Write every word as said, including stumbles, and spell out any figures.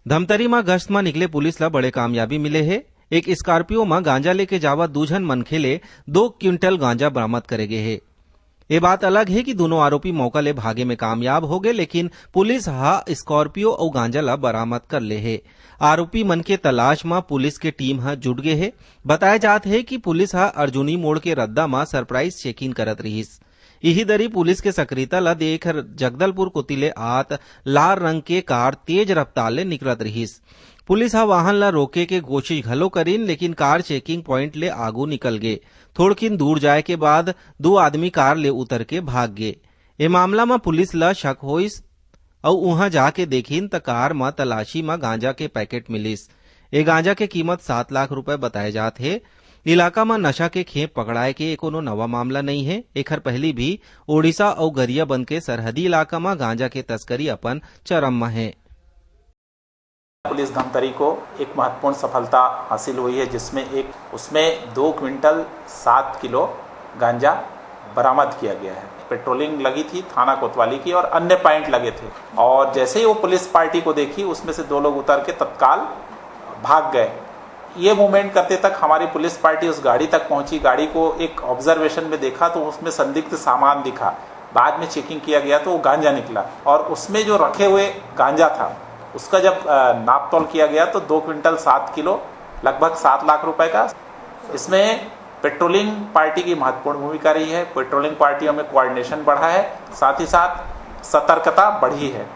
धमतरी म गश्त म निकले पुलिस ल बड़े कामयाबी मिले हे। एक स्कॉर्पियो म गांजा लेके जावत दू झन मनखे ले दो क्विंटल गांजा बरामद करे गे हे। ये बात अलग हे कि दोनों आरोपी मौका ले भागे में कामयाब हो गए, लेकिन पुलिस ह स्कॉर्पियो अउ गांजा ल बरामद कर ले हे। आरोपी मन के तलाश म पुलिस के टीम ह जुट गे हे। बताया जात हे कि पुलिस ह अर्जुनी मोड़ के रद्दा म सरप्राइज चेकिंग करत रिहिस। इही दरी पुलिस के सक्रियता ल देख जगदलपुर कोति ले आत लाल रंग के कार तेज रफ्तार ले निकलत रिहिस। पुलिस ह वाहन ल रोके के कोशिश घलो करिन, लेकिन कार चेकिंग प्वाइंट ले आगू निकल गे। थोड़किन दूर जाए के बाद दू आदमी कार ले उतर के भाग गे। ए मामला म पुलिस ल शक होइस अउ उहां जाके देखिन त कार म तलाशी म गांजा के पैकेट मिलिस। ए गांजा के कीमत सात लाख रुपए बताए जात हे। इलाका म नशा के खेप पकड़ाए के कोनो नवा मामला नइ हे। एखर पहिली भी ओडिशा अउ गरियाबंद के सरहदी इलाका म गांजा के तस्करी अपन चरम म हे। पुलिस धमतरी को एक महत्वपूर्ण सफलता हासिल हुई है, जिसमें एक, उसमें दो क्विंटल सात किलो गांजा बरामद किया गया है। पेट्रोलिंग लगी थी थाना कोतवाली की और अन्य पॉइंट लगे थे, और जैसे ही वो पुलिस पार्टी को देखी, उसमें से दो लोग उतर के तत्काल भाग गए। ये मूवमेंट करते तक हमारी पुलिस पार्टी उस गाड़ी तक पहुंची। गाड़ी को एक ऑब्जर्वेशन में देखा तो उसमें संदिग्ध सामान दिखा। बाद में चेकिंग किया गया तो वो गांजा निकला, और उसमें जो रखे हुए गांजा था, उसका जब अ, नापतोल किया गया तो दो क्विंटल सात किलो, लगभग सात लाख रुपए का। इसमें पेट्रोलिंग पार्टी की महत्वपूर्ण भूमिका रही है। पेट्रोलिंग पार्टियों में कोऑर्डिनेशन बढ़ा है, साथ ही साथ सतर्कता बढ़ी है।